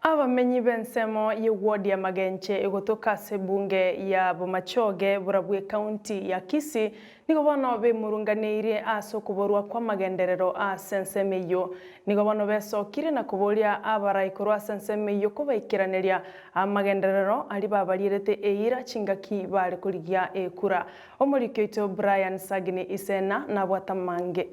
Abamenyi b'ensemo y'eward ya Magenche egotoka ase ebunge ya Bomachoge borabwo ekaunti ya Kisii nigo bono bemurunganeirie ase okoborwa kw'amagenderero ase ensemo eyio. Nigo bono besokire na koboria abarai korwa ase ensemo eyio kobaikeraneria amagenderero aria babarierete eira chingaki bare korigia ekura. Omoriki oito Brian Sagini Isena nabwate amange.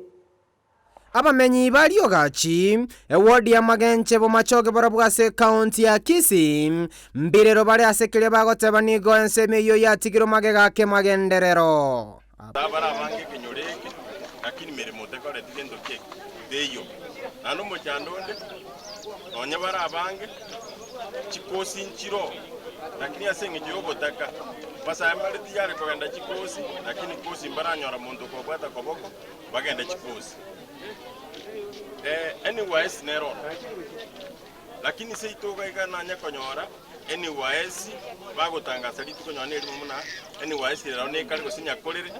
Abamenyi ba Riogachi, ewodi ya Magenche Bomachoge barabwo ase ekaunti ya Kisii, mbirero bare ase keria bagoteba nigo ensemo eyio yatigirwe magega ake magenderero. Abare abange ekenyoro eke, lakini meremo tekoreti gento ki'eke teiyo. Naende omochando onde, nonya bare abange, chikosi nchiroo, lakini ase eng'encho y'obotaka, basae mbare tiyare kogenda chikosi, lakini kosi mbaranyora monto okobabwata koboko, bagende chikosi. NYS nere ororo, lakini seito iga iga nanye konyora NYS bagotangasa rituko nonye nerimo buna NYS rero nekare gose Nyakorere,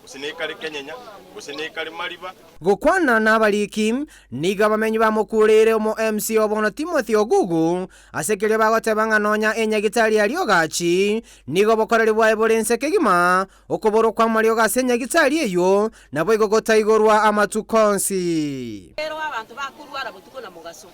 gose nekare Kenyenya, gose nekare Mariba. Gokwana nabariki, nigo abamenyi bamokureire omo MC obono Timothy Ogugu ase keria bagoteba ng'a nonya enyagitari ya Riogachi nigo obokoreri bwaye bore inse kegima Okoborwa kw'amariogo ase enyagitari eyio naboigo gotaigorwa amatuko onsi. Ero abanto bakorwara botuko na mogaso,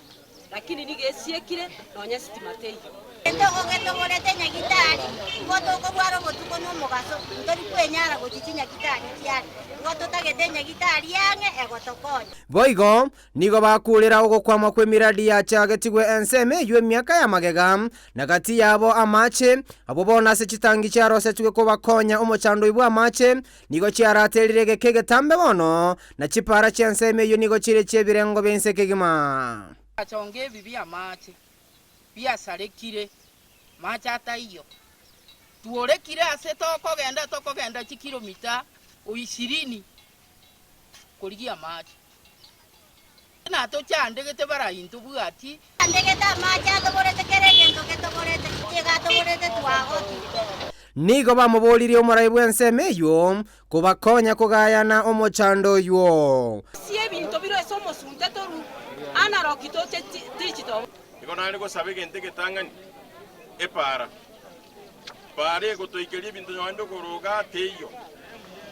lakini nigo esiekire, nonya esitima teiyo. Getogogetorete nyagitari, igo tokorwara obotuko na omogaso, ntori kwenyara gochia chinyagitari chiare, igo totagete enyagitari ang'e egotokonya. Boigo Nigo bakurera ogokwama kw'emiradi yachagetigwe ensemo eyio emiaka ya magega, na gati yabo amache, abwo bono ase chitangi chiarosetigwe kobakonya omochandoi bw'amache, nigo chiaraterire egeka egetambe bono, na chipaara chi'ensemo eyio nigo chire chi'ebirengo bi'ense kegima. Agachonga ebi bi'amache biasarekire, mache ataiyo. Tworekire ase tokogenda, tokogenda chikilomita ishirini korigia amache. Natochandegete barai ntobwati. Chandegete amache atoborete kera egento getoborete, nigo atoborete twagotire. Nigo bamoboririe omorai bw'ensemo eyio kobakonya kogayana omochando oyio. Rusia ebinto bire ase omosunte torue analog toche digital. Nigo nare gosaba egento egetang'ani, epaara. Paara egotoikeria ebinto nonye ndokoroga, teiyo.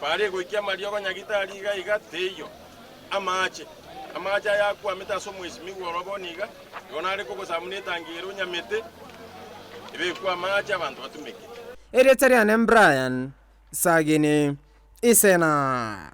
Paara egoikia amariogo nyagitari iga iga, teiyo. Amache, amache aya akwamete ase omwesimigwa oro bono iga, igo nare kogosaba buna etangi ere onyamete, ebekwe amache abanto batumeke. Erieta riane Brian Sagini Isena.